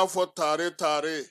fɔ tare tare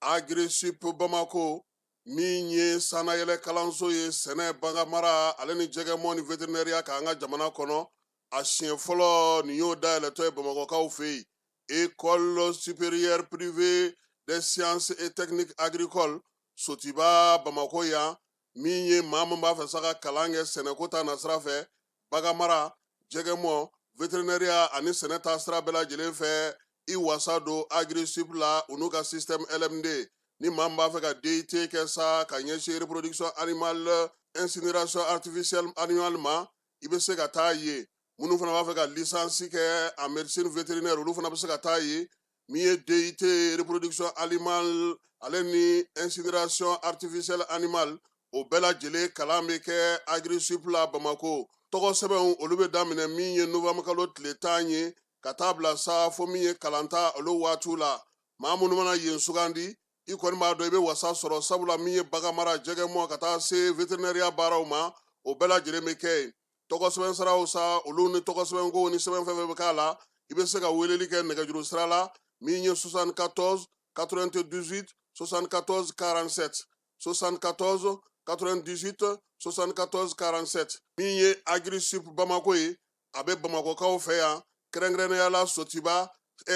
Agrisup Bamako min ye sannayɛlɛ kalanso ye sɛnɛ, baganmara ale ni jɛgɛmɔ ni vétérinaire k'an ka jamana kɔnɔ, a siɲɛ fɔlɔ nin y'o dayɛlɛtɔ ye Bamakɔkaw fɛ yen. École supérieure privée des sciences et techniques agricoles Sotiba Bamako yan, min ye maa min b'a fɛ sa ka kalan kɛ sɛnɛko ta nasira fɛ, baganmara, jɛgɛmɔ, vétérinaire ani sɛnɛ ta sira bɛɛ lajɛlen fɛ, i wasa don Agrisup la u n'u ka système LMD. Ni maa min b'a fɛ ka DUT kɛ sa ka ɲɛsin reproduction animale, incinération artificielle animale ma, i bɛ se ka taa yen. Minnu fana b'a fɛ ka licence kɛ en médecine vétérinaire, olu fana bɛ se ka taa yen. Min ye DUT reproduction animale ale ni incinération artificielle animale, o bɛɛ lajɛlen kalan bɛ kɛ Agrisup la Bamako. Tɔgɔ sɛbɛnw olu bɛ daminɛ min ye novembre kalo tile 10 ye ka taa bila sa fo min ye kalanta olu waatiw la. Maa minnu mana yen sugandi, i kɔni b'a dɔn i bɛ wasa sɔrɔ, sabula min ye baganmara, jɛgɛmɔ ka taa se vétérinaire baaraw ma, o bɛɛ lajɛlen bɛ kɛ yen. Tɔgɔ sɛbɛn siraw sa, olu ni tɔgɔ sɛbɛnkow ni sɛbɛn fɛn fɛn bɛ k'a la, i bɛ se ka weleli kɛ nɛgɛjuru sira la min ye 74 98 74 47, 74 98 74 47. Min ye Agrisup Bamako ye, a bɛ Bamakɔkaw fɛ yan, kɛrɛnkɛrɛnnenya la Sotiba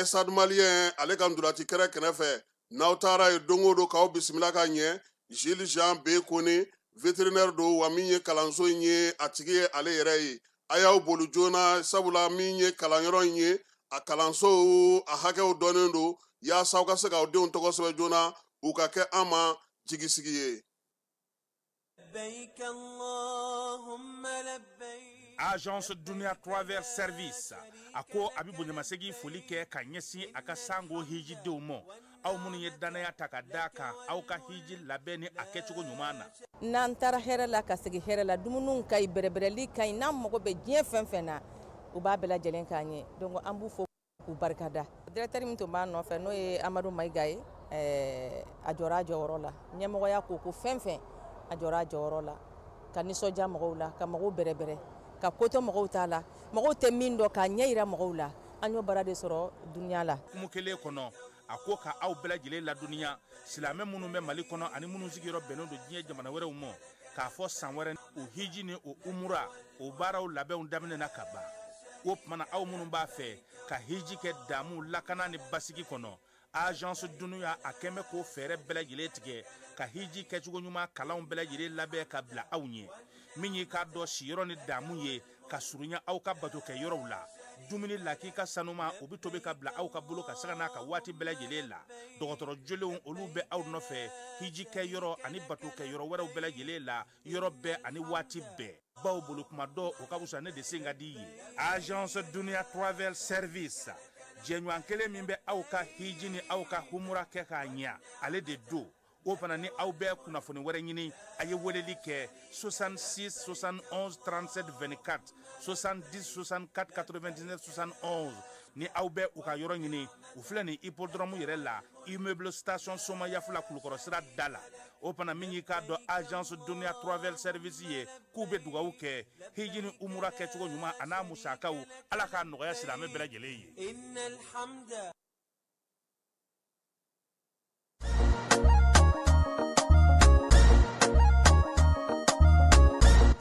Stade Malien ale ka ntolaci kɛrɛ kɛrɛfɛ. N'aw taara yen don o don k'aw bisimila ka ɲɛ, Gilles Jean B Kone vétérinaire don, wa min ye kalanso in ye a tigi ye ale yɛrɛ ye. A y'aw boli joona, sabula min ye kalanyɔrɔ in ye, a kalanso a hakɛw dɔnnen don, yaasa aw ka se k'aw denw tɔgɔ sɛbɛn joona, u ka kɛ an ma jigisigi ye. Agence Dunia Travel Service a ko a bɛ bonyamasegin foli kɛ ka ɲɛsin a ka sango hijidenw ma, aw minnu ye danaya ta ka d'a kan aw ka hiji labɛn ni a kɛcogo ɲuman na. N'an taara hɛrɛ la ka segin hɛrɛ la, dumuniw ka ɲi, bɛrɛbɛrɛli ka ɲi, n'an mago bɛ diɲɛ fɛn fɛn na, u b'a bɛɛ lajɛlen k'an ye. Donc an b'u fo k'u barikada. Directeur min tun b'a nɔfɛ, n'o ye Amadu Mayiga ye, a jɔra a jɔyɔrɔ la. Ɲɛmɔgɔya ko ko fɛn fɛn, a jɔra a jɔyɔrɔ la, ka nisɔndiya mɔgɔw la, ka mɔgɔw bɛrɛbɛrɛ, ka kotɔ mɔgɔw t'a la, mɔgɔw tɛ min dɔn k'a ɲɛ yira mɔgɔw la. An y'o baara de sɔrɔ dunuya la. Hukumu kelen kɔnɔ, a ko ka aw bɛɛ lajɛlen ladɔnniya, silamɛ minnu bɛ Mali kɔnɔ ani minnu sigiyɔrɔ bɛnnen don diɲɛ jamana wɛrɛw ma, k'a fɔ san wɛrɛ o hiji ni o umura o baaraw labɛnw daminɛna ka ban. O tuma na, aw minnu b'a fɛ ka hiji kɛ damu, lakana ni basigi kɔnɔ, Agence Dunuya a kɛn bɛ k'o fɛɛrɛ bɛɛ lajɛlen tigɛ ka hiji kɛcogo ɲuman kalanw bɛɛ lajɛlen labɛn ka bila aw ɲɛ. Min y'i k'a dɔn siyɔrɔ ni damu ye ka surunya aw ka bato kɛ yɔrɔw la, dumuni lakika sanuma o bɛ tobi ka bila aw ka bolo ka sanga n'a ka waati bɛɛ lajɛlen la. Dɔgɔtɔrɔ jolenw olu bɛ aw nɔfɛ hiji kɛ yɔrɔ ani bato kɛ yɔrɔ wɛrɛw bɛɛ lajɛlen la, yɔrɔ bɛɛ ani waati bɛɛ. Baw bolo kuma dɔ o ka fisa ne de sen ka di ye. Agence Dunia Travel Service, jɛɲɔgɔn kelen min bɛ aw ka hiji ni aw ka humura kɛ k'a ɲɛ, ale de don. O fana ni aw bɛ kunnafoni wɛrɛ ɲini, a ye weleli kɛ 66 71 37 24, 70 64 99 71. Ni aw bɛ u ka yɔrɔ ɲini, u filɛ nin hippodrome yɛrɛ la, immeuble station Somayafula, Kulukɔrɔ sira da la. O fana min y'i k'a dɔn Agence Dunia Travel Service ye, k'u bɛ dugawu kɛ hiji ni umura kɛcogo ɲuman a n'a musakaw, Ala k'a nɔgɔya silamɛ bɛɛ lajɛlen ye.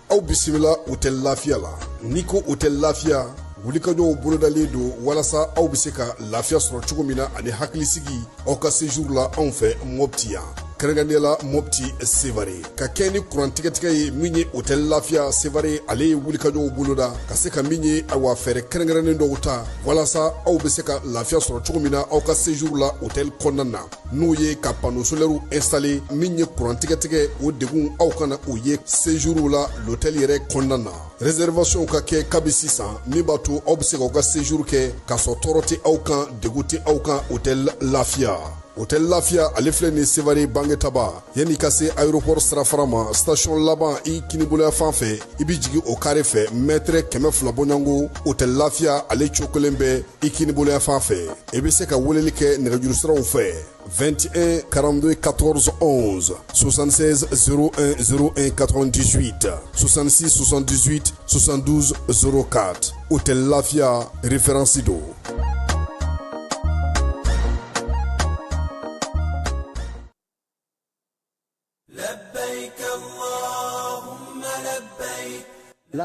Aw bisimila Hôtel Lafiya la. N'i ko Hôtel Lafiya, wulikajɔw bolodalen don walasa aw bɛ se ka lafiya sɔrɔ cogo min na ani hakilisigi aw ka séjour la anw fɛ Mopti yan, kɛrɛnkɛrɛnnenya la Mopti Sevare. Ka kɛ ni kuran tigɛtigɛ ye, min ye Hôtel Lafiya Sevare, ale ye wulikajɔw boloda ka se ka min ye awa fɛɛrɛ kɛrɛnkɛrɛnnen dɔw ta walasa aw bɛ se ka lafiya sɔrɔ cogo min na aw ka séjour la hôtel kɔnɔna na, n'o ye ka panneau solaire installé. Min ye kuran tigɛtigɛ o degun, aw kana o ye séjour la l'hôtel yɛrɛ kɔnɔna na. Réservation ka kɛ kabi sisan, min b'a to aw bɛ se k'aw ka séjour kɛ k'a sɔrɔ tɔɔrɔ tɛ aw kan, degun tɛ aw kan. Hôtel Lafiya, Hôtel Lafiya ale filɛ nin Sevare Bangetaba, yanni ka se aéroport sirafara ma, station laban i kiniboloya fan fɛ, i bɛ jigin o carré fɛ mètre 200 bɔɲɔgɔnko, Hôtel Lafiya ale cokolen bɛ i kiniboloya fan fɛ. I bɛ se ka weleli kɛ nɛgɛjuru siraw fɛ 21 42 14 11, 76 01 01 98, 66 78 72 04. Hôtel Lafia, référence do.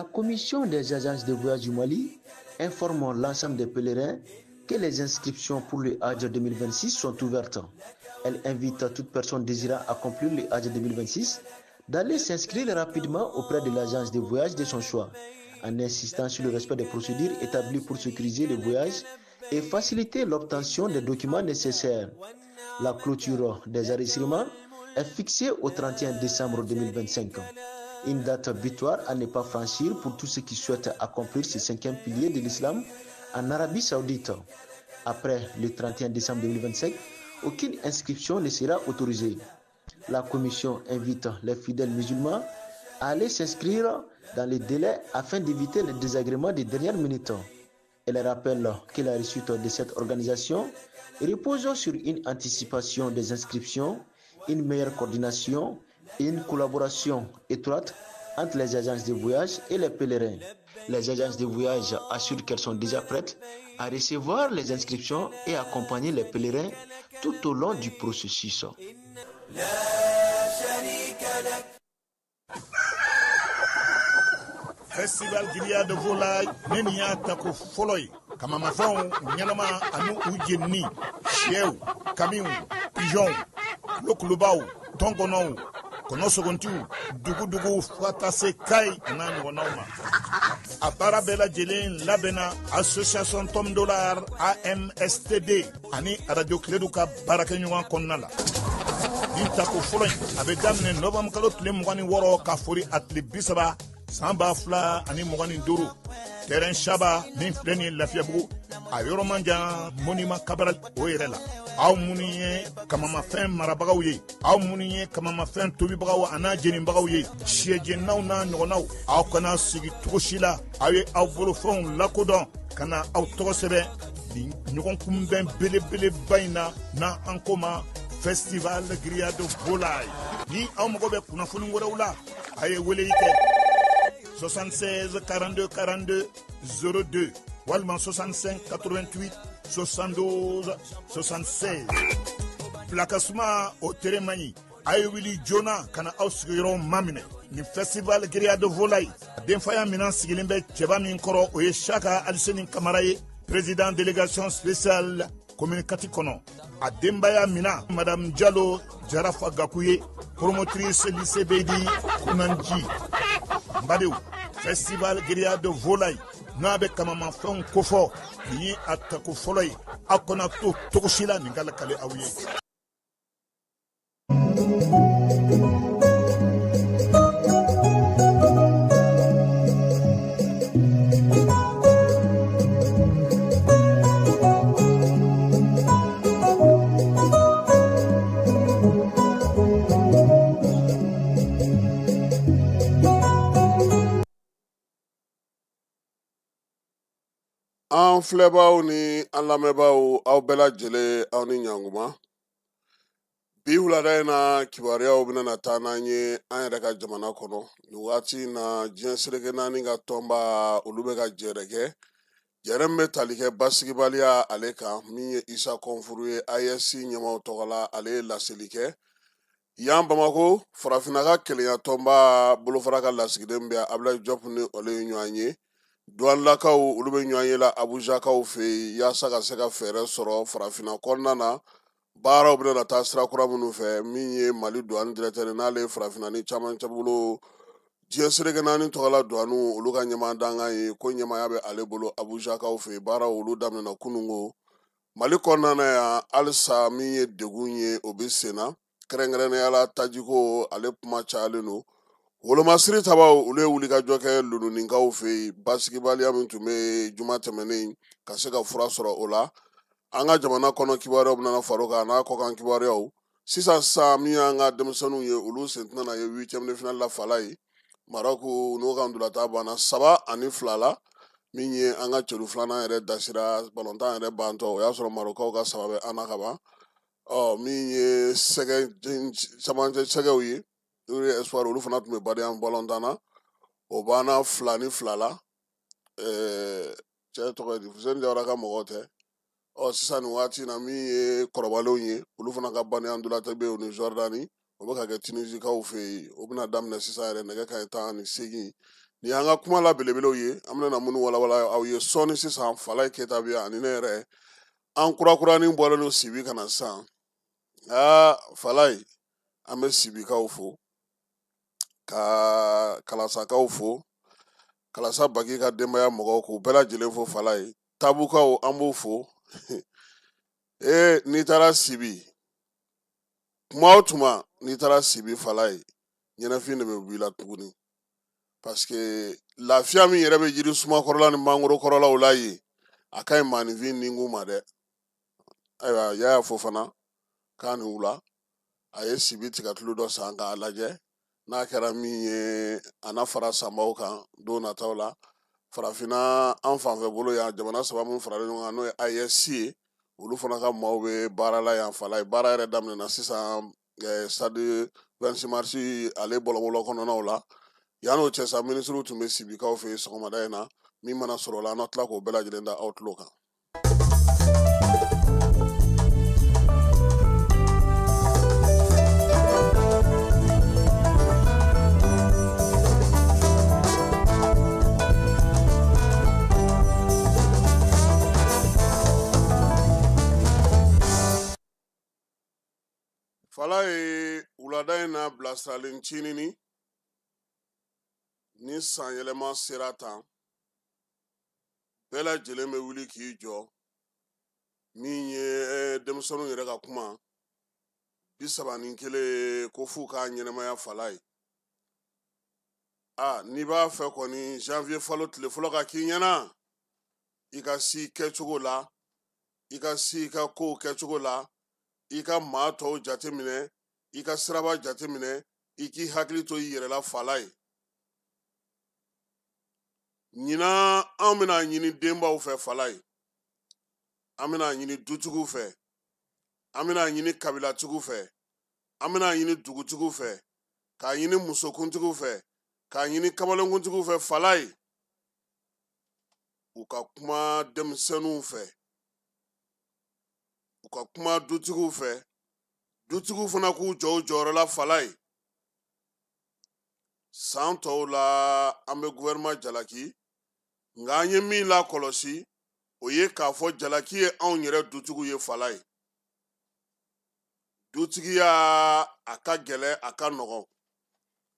La Commission des agences de voyage du Mali informe l'ensemble des pèlerins que les inscriptions pour le Hajj 2026 sont ouvertes. Elle invite toute personne désirant accomplir le Hajj 2026 d'aller s'inscrire rapidement auprès de l'agence de voyage de son choix, en insistant sur le respect des procédures établies pour sécuriser le voyage et faciliter l'obtention des documents nécessaires. La clôture des enregistrements est fixée au 31 décembre 2025. Une date butoir à ne pas franchir pour tous ceux qui souhaitent accomplir ce cinquième pilier de l'islam en Arabie Saoudite. Après le 31 décembre 2025, aucune inscription ne sera autorisée. La commission invite les fidèles musulmans à aller s'inscrire dans les délais afin d'éviter les désagréments des dernières minutes. Elle rappelle que la réussite de cette organisation repose sur une anticipation des inscriptions, une meilleure coordination et une collaboration étroite entre les agences de voyage et les pèlerins. Les agences de voyage assurent qu'elles sont déjà prêtes à recevoir les inscriptions et accompagner les pèlerins tout au long du processus. Festival Grillade de Volaille ne nin y'a tako fɔlɔ ye kamamafɛnw ɲɛnama ani u jenini sɛw kamiw pigeonw kulokulubaw tɔnkɔnɔw kɔnɔsogontiw dugudugu fo ka taa se kayi a n'a ɲɔgɔnnaw ma a baara bɛɛ lajɛlen labɛnna association Tom Dollar AMSTD ani radio Kiledu ka baarakɛɲɔgɔn kɔnɔna la. Nin tako fɔlɔ in a bɛ daminɛ novembre kalo tile 26 ka fori a tile 30 san 2025 terrain Saba min filɛ nin ye Lafiyabugu a yɔrɔ man jan monument Cabral o yɛrɛ la. Aw minnu ye kamamafɛn marabagaw ye, aw minnu ye kamamafɛn tobibagaw a n'a jenibagaw ye, sɛjeninaw n'a ɲɔgɔnnaw, aw kana sigi cogo si la, aw ye aw bolofɛnw lakodɔn ka na aw tɔgɔ sɛbɛn nin ɲɔgɔn kunbɛn belebeleba in na n'an ko ma Festival Grillade de Volaille. Ni aw mago bɛ kunnafoni wɛrɛw la, a ye weleli kɛ 76 42 42 02 walima 65 88 72 76. Pilakasuma o tere man ɲi, a ye wuli joona ka na aw sigiyɔrɔw maminɛ. Nin Festival Grillade de Volaille denfaya minɛn sigilen bɛ cɛba min kɔrɔ, o ye Saka Aliseni Kamara ye, président délégation spéciale commune 4 kɔnɔ. A denbaya mina madame Jalo Jarafa Gaku ye, promotrice lycée Beydi Kunanji. N badenw, Festival Grillade de Volaille n'a bɛ kamamafɛnw kofɔ, nin ye a tako fɔlɔ ye, aw kana to cogo si la nin ka lakale aw ye. An filɛbaw ni an lamɛnbaaw, aw bɛɛ lajɛlen aw ni ɲankuma. Bi wulada in na kibaruyaw bɛna na taa n'an ye an yɛrɛ ka jamana kɔnɔ. Nin waati in na diɲɛ seleke naani ka tɔnba olu bɛ ka jɛrɛ kɛ. Jɛrɛ min bɛ tali kɛ basigibaliya ale kan, min ye Isa Kɔnfuru ye AES ɲɛmaaw tɔgɔ la, ale ye laseli kɛ. Yan Bamako, farafinna ka kelenya tɔnba bolofara ka lasigiden bɛ yan, Abdoulaye Diop ni olu ye ɲɔgɔn ye. Douanelakaw olu bɛ ɲɔgɔn ye la Abujakaw fɛ yen yaasa ka se ka fɛɛrɛ sɔrɔ farafinna kɔnɔna na. Baaraw bɛna na taa sira kura minnu fɛ, min ye Mali douane directeur n'ale ye farafinna ni camancɛ bolo diɲɛ seleke naani tɔgɔla douane olu ka ɲɛmaa dankan ye, ko ɲɛmaaya bɛ ale bolo Abujakaw fɛ yen. Baaraw olu daminɛna kunungo. Mali kɔnɔna na yan halisa min ye degun ye o bɛ sen na, kɛrɛnkɛrɛnnenya la tajiko ale kuma cayalen don. Wolomasiri tabaw olu ye wulikajɔ kɛ Lonuninkaw fɛ yen, basigibaliya min tun bɛ juma tɛmɛnen ka se ka fura sɔrɔ o la. An ka jamana kɔnɔ kibaruyaw bɛna fara o kan n'a kɔkan kibaruyaw. Sisan sisan min y'an ka denmisɛnninw ye, olu sen tɛna na ye huitième de finale la fala ye. Maroc n'o ka ntolantan banna 3-2 la, min ye an ka celu filanan yɛrɛ dasira balontan yɛrɛ bantɔ, o y'a sɔrɔ Marokaw ka 3 bɛ an na ka ban. Ɔ min ye sɛgɛ camancɛ sɛgɛw ye, olu ye espoir, olu fana tun bɛ badenya balontan na, o banna 2-2 la. Cɛ tɔgɔ ye di, Fuseni Jawara ka mɔgɔw tɛ. Ɔ sisan nin waati in na min ye kɔrɔbalenw ye, olu fana ka badenya ntolantan bɛ yen, o ni Jordani, o bɛ ka kɛ Tunisikaw fɛ yen, o bɛna daminɛ sisan yɛrɛ nɛgɛ kanɲɛ 18. Nin y'an ka kuma la belebelew ye, an bɛna minnu walawala aw ye sɔɔni sisan. Falaye Keyita bɛ yan ani ne yɛrɛ, an kurakuranin bɔlen don Sibi ka na sisan. Aa Falaye, an bɛ Sibikaw fo, ka Kalasakaw fo, Kalasa Baki ka denbaya mɔgɔw k'u bɛɛ lajɛlen fo. Falaye Tabukaw, an b'u fo. Ee n'i taara Sibi, tuma o tuma n'i taara Sibi Falaye, ɲɛnafin de bɛ b'i la tuguni. Parce que lafiya min yɛrɛ bɛ jiri sumakɔrɔla ni mangoro kɔrɔlaw la yen, a ka ɲi maaninfin ninkun ma dɛ. Ayiwa, Yaya Fofana k'a ni wula, a ye Sibi tigatulu dɔ san k'a lajɛ n'a kɛra min ye, a n'a fara sanbaw kan don nataw la. Farafinna an fanfɛ bolo yan, jamana saba min faralen ɲɔgɔn kan n'o ye AES ye, olu fana ka maaw bɛ baara la yan. Falaye, baara yɛrɛ daminɛna sisan stade 26 mars ale bɔlɔbɔlɔ kɔnɔnaw la. Yan'o cɛ sa, minisiriw tun bɛ Sibikaw fɛ yen sɔgɔmada in na. Min mana sɔrɔ o la, an na tila k'o bɛɛ lajɛlen da aw tulo kan. Falaye, wulada in na bilasiralen ncinin ni san yɛlɛma sera tan, bɛɛ lajɛlen bɛ wuli k'i jɔ. Min ye denmisɛnninw yɛrɛ ka kuma 31 ko f'u k'a ɲɛnɛmaya. Falaye, a n'i b'a fɛ kɔni janvier falo tile fɔlɔ ka k'i ɲɛna, i ka si kɛcogo la, i ka si i ka kow kɛcogo la, i ka maa tɔw jateminɛ, i ka siraba jateminɛ, i k'i hakili to i yɛrɛ la. Falaye, ɲinan anw bɛna ɲini denbaw fɛ. Falaye, an bɛna ɲini dutigiw fɛ, an bɛna ɲini kabilatigiw fɛ, an bɛna ɲini dugutigiw fɛ, k'a ɲini musokuntigiw fɛ, k'a ɲini kamalenkuntigiw fɛ. Falaye, u ka kuma denmisɛnninw fɛ, u ka kuma dutigiw fɛ, dutigiw fana k'u jɔ u jɔyɔrɔ la. Falaye, san tɔw la an bɛ gouvernement jalaki, nka an ye min lakɔlɔsi, o ye k'a fɔ jalaki ye anw yɛrɛ dutigiw ye. Falaye, dutigiya a ka gɛlɛn, a ka nɔgɔn,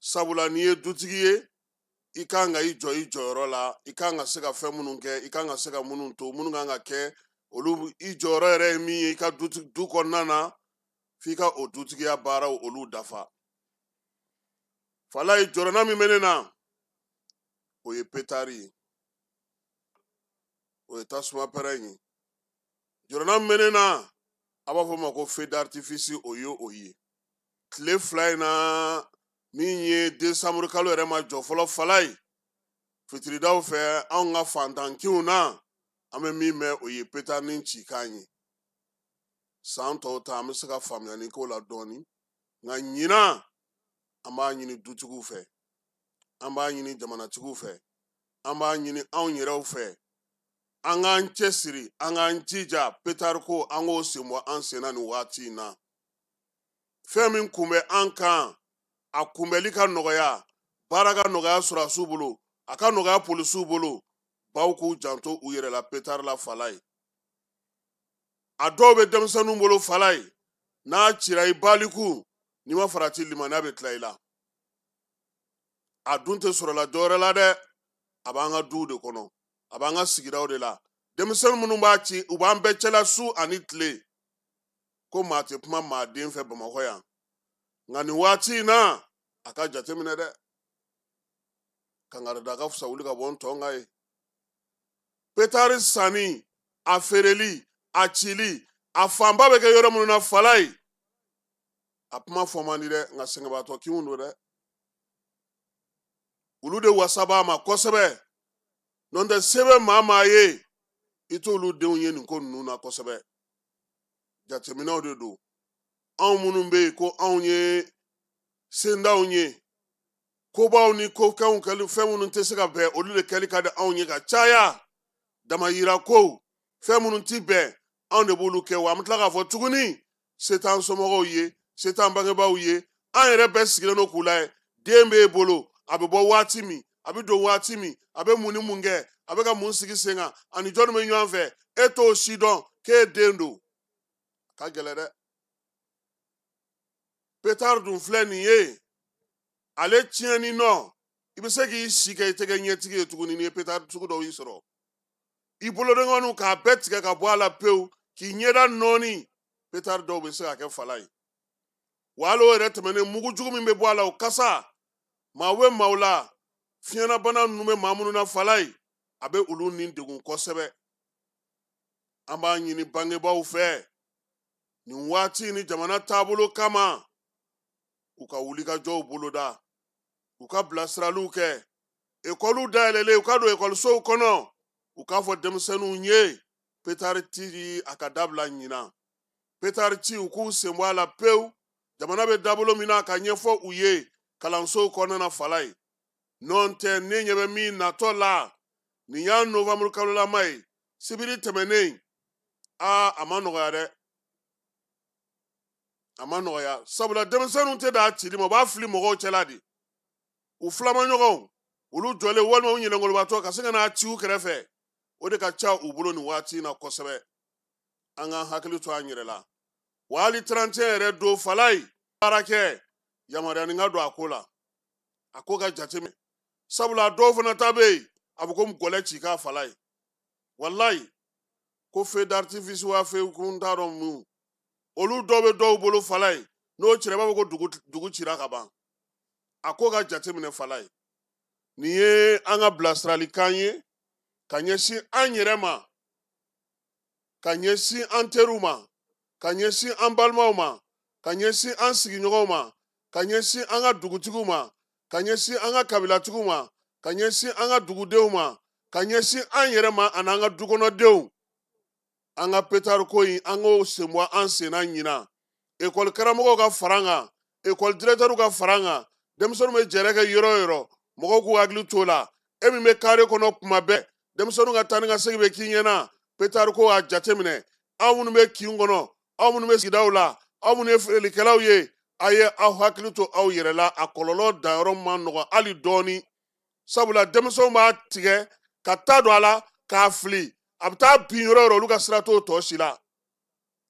sabula n'i ye dutigi ye, i kan ka i jɔ i jɔyɔrɔ la, i kan ka se ka fɛn minnu kɛ, i kan ka se ka minnu to, minnu kan ka kɛ, olu i jɔyɔrɔ yɛrɛ ye min ye i ka du kɔnɔna na, f'i ka o dutigiya baaraw olu dafa. Falaye, jɔrɔna min bɛ ne na, o ye petari ye, o ye tasuma pɛrɛn ye. Jɔrɔna min bɛ ne na, a b'a fɔ o ma ko feu d'artifice, o ye o ye. Tile 2 in na min ye décembre kalo yɛrɛ ma jɔ fɔlɔ, Falaye, fitiridaw fɛ anw ka fantankinw na, an bɛ min mɛn, o ye petarinin cikan ye. San tɔw ta, an bɛ se ka faamuyali k'o la dɔɔnin, nka ɲinan an b'a ɲini dutigiw fɛ, an b'a ɲini jamanatigiw fɛ, an b'a ɲini anw yɛrɛw fɛ, an k'an cɛsiri, an k'an jija petariko, an k'o sen bɔ an sen na nin waati in na. Fɛn min kun bɛ an kan, a kunbɛli ka nɔgɔya, baara ka nɔgɔya sɔrɔdasiw bolo, a ka nɔgɔya polisiw bolo, baw k'u janto u yɛrɛ la petari la. Falaye, a dɔw bɛ denmisɛnninw bolo. Falaye, n'a cira i baliku, n'i ma farati, limaniya bɛ tila i la. A dun tɛ sɔrɔ la dɔwɛrɛ la dɛ, a b'an ka duw de kɔnɔ, a b'an ka sigidaw de la. Denmisɛnnin minnu b'a ci, u b'an bɛɛ cɛla su ani tile, ko maa tɛ kuma maa den fɛ Bamakɔ yan. Nka nin waati in na, a ka jateminɛ dɛ, kankarida ka fisa wuli ka bɔ n tɔn kan ye. Petari sanni, a feereli, a cili, a fanba bɛ kɛ yɔrɔ minnu na. Falaye, a kuma fɔ man di dɛ, nka sɛgɛnbaatɔ kinw don dɛ, olu de wasa b'a ma kosɛbɛ. N'o tɛ, se bɛ maa maa ye, i t'olu denw ye nin ko ninnu na kosɛbɛ. Jateminɛw de don. Anw minnu bɛ yen ko anw ye sendaw ye, kobaw ni kokɛnw kɛli, fɛn minnu tɛ se ka bɛn, olu de kɛli ka di anw ye ka caya. Damayira kow, fɛn minnu ti bɛn, anw de b'olu kɛ. Wa an bɛ tila k'a fɔ tuguni, se t'an somɔgɔw ye, se t'an bangebaaw ye, an yɛrɛ bɛɛ sigilen don k'u lajɛ. Den b'e bolo, a bɛ bɔ waati min, A bɛ don waati min, a bɛ mun ni mun kɛ, a bɛ ka mun sigi sen kan, ani jɔnni bɛ ɲɔgɔn fɛ, e t'o si dɔn k'e den don. A ka gɛlɛn dɛ. Pétard dun filɛ nin ye, ale tiɲɛni nɔ, i bɛ se k'i si kɛ i tɛ kɛ ɲɛtigi ye tuguni n'i ye pétard sugu dɔw y'i sɔrɔ. I bolodenkɔniw k'a bɛɛ tigɛ ka bɔ a la pewu, k'i ɲɛda nɔɔni, pétard dɔw bɛ se ka kɛ fala ye. Wa hali o yɛrɛ tɛmɛnen, mugu jugu min bɛ bɔ a la, o kasa, maa bɛ maaw la, fiɲɛnabana ninnu bɛ maa minnu na fala ye, a bɛ olu ni degun kosɛbɛ. An b'a ɲini bangebaaw fɛ nin waati ni jamana taabolo kama, u ka wulikajɔw boloda, u ka bilasiraliw kɛ, ekɔliw dayɛlɛlen, u ka don ekɔlisow kɔnɔ, u k'a fɔ denmisɛnninw ye pétard ci a ka dabila ɲinan, pétard ci u k'u sen bɔ a la pewu. Jamana bɛ dabolo min na, ka ɲɛfɔ u ye kalansow kɔnɔna na fala ye. N'o tɛ, ne ɲɛ bɛ min natɔ la, nin y'a novembre kalolama ye, sibiri tɛmɛnen, aa, a ma nɔgɔya dɛ, a ma nɔgɔya, sabula denmisɛnninw tɛ d'a cili ma, u b'a fili mɔgɔw cɛla de, u filamaɲɔgɔnw, olu jɔlen walima u ɲinɛnkolobatɔ ka se ka n'a ci u kɛrɛfɛ, o de ka ca u bolo nin waati in na kosɛbɛ. An k'an hakili to an yɛrɛ la. Wa hali 31 yɛrɛ don fala ye, baara kɛ yamaruya ka don a ko la, a ko ka jateminɛ, sabula dɔw fana ta bɛ yen, a bɛ komi gɔlɛ ci k'a fala ye. Walayi, ko feu d'artifice wa feu kun t'a dɔn mun, olu dɔw bɛ dɔw bolo fala ye, n'o cira, i b'a fɔ ko dugu cira ka ban. A ko ka jateminɛ fala ye. Nin ye an ka bilasiralikan ye ka ɲɛsin an yɛrɛ ma, ka ɲɛsin an teriw ma, ka ɲɛsin an balimaw ma, ka ɲɛsin an sigiɲɔgɔnw ma, ka ɲɛsin an ka dugutigiw ma, ka ɲɛsin an ka kabilatigiw ma, ka ɲɛsin an ka dugudenw ma, ka ɲɛsin an yɛrɛ ma ani an ka dukɔnɔdenw. An ka pétard ko in, an k'o sen bɔ an sen na ɲinan. Ekɔli karamɔgɔw ka fara an kan, ekɔli directeur ka fara an kan, denmisɛnninw bɛ jɛrɛ kɛ yɔrɔ o yɔrɔ, mɔgɔw k'u hakili t'o la. E min bɛ kare kɔnɔ kuma bɛɛ, denmisɛnninw ka taa ni ka segin bɛ k'i ɲɛna, pétard ko a jateminɛ. Aw minnu bɛ kin kɔnɔ, aw minnu bɛ sigidaw la, aw minnu ye feerelikɛlaw ye, a ye aw hakili to aw yɛrɛ la. A kɔlɔlɔ danyɔrɔ man nɔgɔn hali dɔɔni, sabula denmisɛnw b'a tigɛ ka taa don a la k'a fili, a bɛ taa bin yɔrɔ o yɔrɔ, olu ka sira t'o tɔ si la.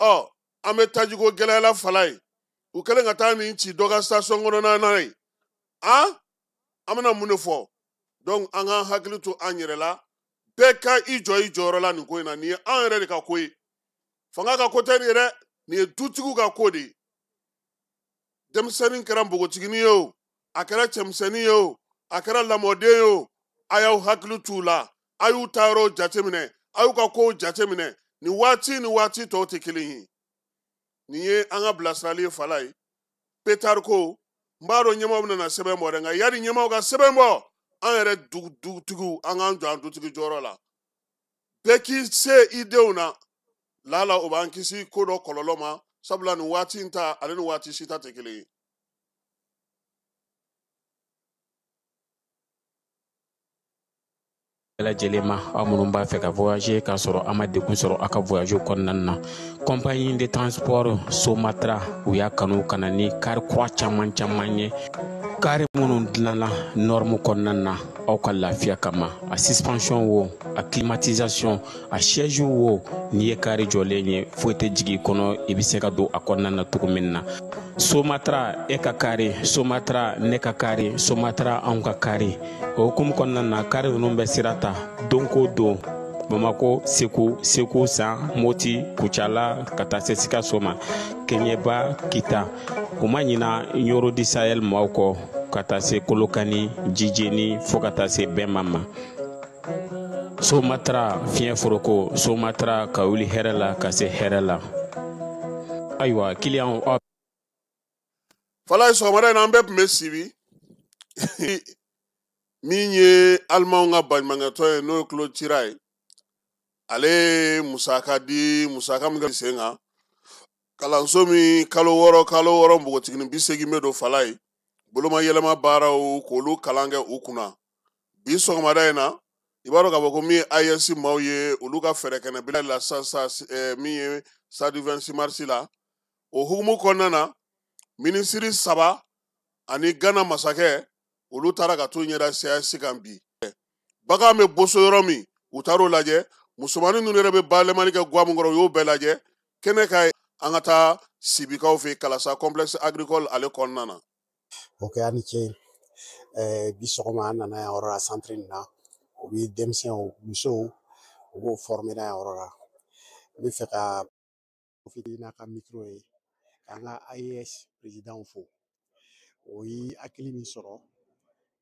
Ɔ, an bɛ tajiko gɛlɛya la fala ye, u kɛlen ka taa nin ci dɔ ka station kɔnɔna na ye, an bɛna mun de fɔ? Donc an k'an hakili to an yɛrɛ la, bɛɛ ka i jɔ i jɔyɔrɔ la nin ko in na. Nin ye an yɛrɛ de ka ko ye, fanga ka ko tɛ nin ye dɛ, nin ye dutigiw ka ko de ye. Denmisɛnnin kɛra npogotiginin ye o, a kɛra cɛmisɛnnin ye o, a kɛra lamɔden ye o, a y'aw hakili t'u la, a y'u taayɔrɔw jateminɛ, a y'u ka kow jateminɛ. Nin waati ni waati tɔw tɛ kelen ye. Nin ye an ka bilasirali ye fala ye. Pétard ko, n b'a dɔn ɲɛmaaw bɛna sɛbɛn bɔ dɛ, nka yanni ɲɛmaaw ka sɛbɛn bɔ, an yɛrɛ dutigiw, an k'an jɔ an dutigi jɔyɔrɔ la. Bɛɛ k'i se i denw na, lala o b'an kisi ko dɔ kɔlɔlɔ ma, sabula nin waati in ta ale ni waati si ta tɛ kelen ye. Lajɛlen ma, aw minnu b'a fɛ ka voyager k'a sɔrɔ a ma degun sɔrɔ aw ka voyage kɔnɔna na, compagnie de transport Somatra, u y'a kanu ka na ni car kura caman caman ye, car minnu dilanna norme kɔnɔna na aw ka lafiya kama. A suspension wo, a climatisation, a siège wo, n'i ye car jɔlen ye, foyi tɛ jigin i kɔnɔ, i bɛ se ka don a kɔnɔna na cogo min na. Somatra, e ka car, Somatra, ne ka car, Somatra, anw ka car. O hukumu kɔnɔna na, car ninnu bɛ sira ta don ko don, Bamako, Segu, Segu San, Moti, Kucala, ka taa se Sikaso ma, Keɲeba, Kita. U ma ɲina Ɲoro di Sahel maaw kɔ, ka taa se Kolokani, Jijeni, fo ka taa se Bɛnma ma. Somatra, fiɲɛ foroko, Somatra, ka wuli hɛrɛ la ka se hɛrɛ la. Ayiwa, kiliyanw, aw Fala ye, sɔgɔmada in na, an bɛɛ tun bɛ Sibi min ye alimanw ka baɲumankɛtɔn ye, n'o ye Claude Cira ye. Ale ye musaka di, musaka min kɛ sen kan kalanso min kalo 6 kalo 6, npogotiginin 80 bɛ don fala ye, boloma yɛlɛma baaraw k'olu kalan kɛ u kunna. Bi sɔgɔmada in na, i b'a dɔn k'a fɔ ko min ye AES maaw ye, olu ka fɛɛrɛ kɛnɛ bila la sisan, min ye stade 26 mars la. O hukumu kɔnɔna na, minisiri saba ani Gana masakɛ, Olu taara ka t'u ɲɛda CAS kan bi. Bagan bɛ boso yɔrɔ min, u taar'o lajɛ. Musomanin ninnu yɛrɛ bɛ bayɛlɛmali kɛ guwa min kɔrɔ, u y'o bɛɛ lajɛ. Kɛnɛ ka ye, an ka taa Sibikaw fɛ Kalasa complexe agricole ale kɔnɔna na. Ok, a ni ce. Bi sɔgɔma an nana yan yɔrɔ la, centre nin na, u bɛ denmisɛnw, musow, u b'o former na yan yɔrɔ la. N bɛ fɛ ka profiter n'a ka micro ye k'an ka AES président fo. O ye hakili min sɔrɔ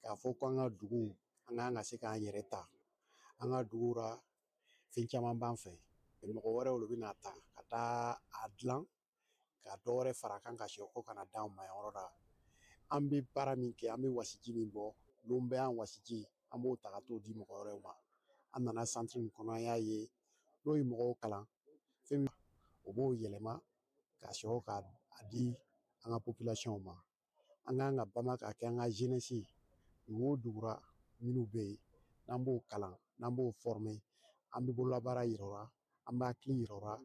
k'a fɔ ko an ka dugu, an kan ka se k'an yɛrɛ ta. An ka duguw la, fɛn caman b'an fɛ, mɔgɔ wɛrɛw de bɛna ta ka taa a dilan ka dɔ wɛrɛ fara a kan ka sɛ ko kana d'anw ma yan yɔrɔ la. An bɛ baara min kɛ, an bɛ wasiji min bɔ, lon bɛɛ an wasiji, an b'o ta ka t'o di mɔgɔ wɛrɛw ma. An nana centre nin kɔnɔ, an y'a ye n'o ye mɔgɔw kalan fɛn min, o b'o yɛlɛma ka sɔrɔ ka a di an ka population ma. An kan ka bama k'a kɛ an ka jeunesse, dugu o dugura minnu bɛ yen, n'an b'o kalan, n'an b'o former, an bɛ bololabaara yira u la, an bɛ hakili yira u la,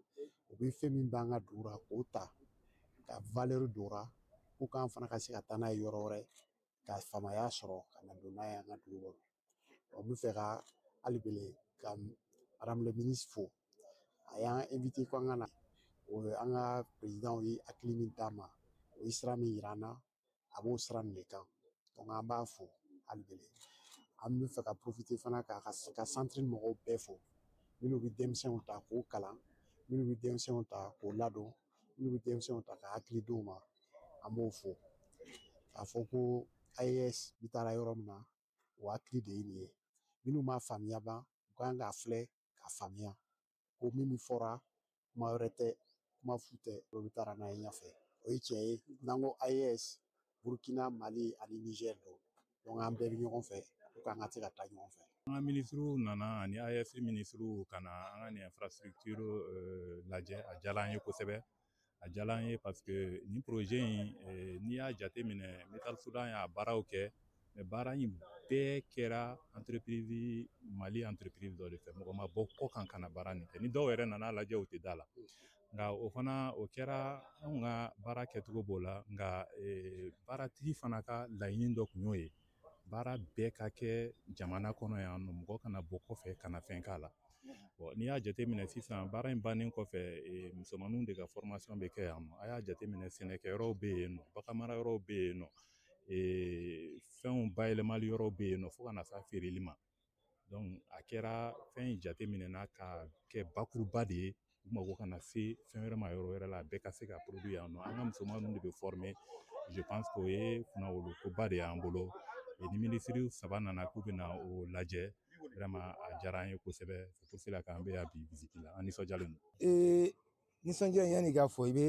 u bɛ fɛn min b'an ka dugu la k'o ta ka valeur don o la, pour que an fana ka se ka taa n'a ye yɔrɔ wɛrɛ, ka faamaya sɔrɔ ka na don n'a ye an ka dugu kɔnɔ. N bɛ fɛ ka hali bele ka madame le ministre fo. A y'an invité ko an ka na. O ye an ka président ye hakili min d'an ma, o ye sira min yira an na, a b'o sira nin de kan. Donc an b'a fo hali bele. An bɛ fɛ ka profiter fana ka centre mɔgɔw bɛɛ fo, minnu bɛ denmisɛnw ta k'o kalan, minnu bɛ denmisɛnw ta k'o ladon, minnu bɛ denmisɛnw ta ka hakili d'u ma, an b'o fo. K'a fɔ ko AES bi taara yɔrɔ min na, o hakili de ye nin ye. Minnu m'a faamuya ban, u kan k'a filɛ k'a faamuya ko min bɛ fɔra, kuma wɛrɛ tɛ, kuma fu tɛ, o bɛ taara n'a ye ɲɛfɛ. O ye tiɲɛ ye. N'an ko AES, Burkina, Mali ani Niger don. Donc an bɛɛ bɛ ɲɔgɔn fɛ pour que an ka se ka taa ɲɔgɔn fɛ. An ka minisiriw nana ani AES minisiriw ka na an ka nin infrastructure lajɛ. A diyara an ye kosɛbɛ. A diyara an ye parce que nin projet in, n'i y'a jateminɛ, Metal Soudan y'a baaraw kɛ, mais baara in bɛɛ kɛra entreprise, Mali entreprise dɔ de fɛ. Mɔgɔ ma bɔ kɔ kan ka na baara nin kɛ. Ni dɔw yɛrɛ nana lajɛ, u tɛ da la. Nka o fana, o kɛra anw ka baara kɛcogo b'o la. Nka baaratigi fana ka laɲini dɔ tun y'o ye, baara bɛɛ ka kɛ jamana kɔnɔ yan nɔ, mɔgɔ kana bɔ kɔfɛ ka na fɛn k'a la. N'i y'a jateminɛ sisan, baara in bannen kɔfɛ, musomaninw de ka formation bɛ kɛ yan nɔ. A y'a jateminɛ, sɛnɛkɛyɔrɔw bɛ yen nɔ, baganmara yɔrɔw bɛ yen nɔ, fɛnw bayɛlɛmali yɔrɔw bɛ yen nɔ, fo ka na s'a feereli ma. Donc a kɛra fɛn in jateminɛna ka kɛ bakuruba de ye. U mago kana se fɛn wɛrɛ ma yɔrɔ wɛrɛ la, a bɛɛ ka se ka produit yan nɔ. An ka musoman ninnu de bɛ former. Je pense que o ye kunnawolokoba de y'an bolo. Ni minisiri saba nana k'u bɛna o lajɛ, vraiment a diyara an ye kosɛbɛ. C'est pour cela k'an bɛ yan bi visite la, an nisɔndiyalen don. Nisɔndiya, yanni k'a fɔ i bɛ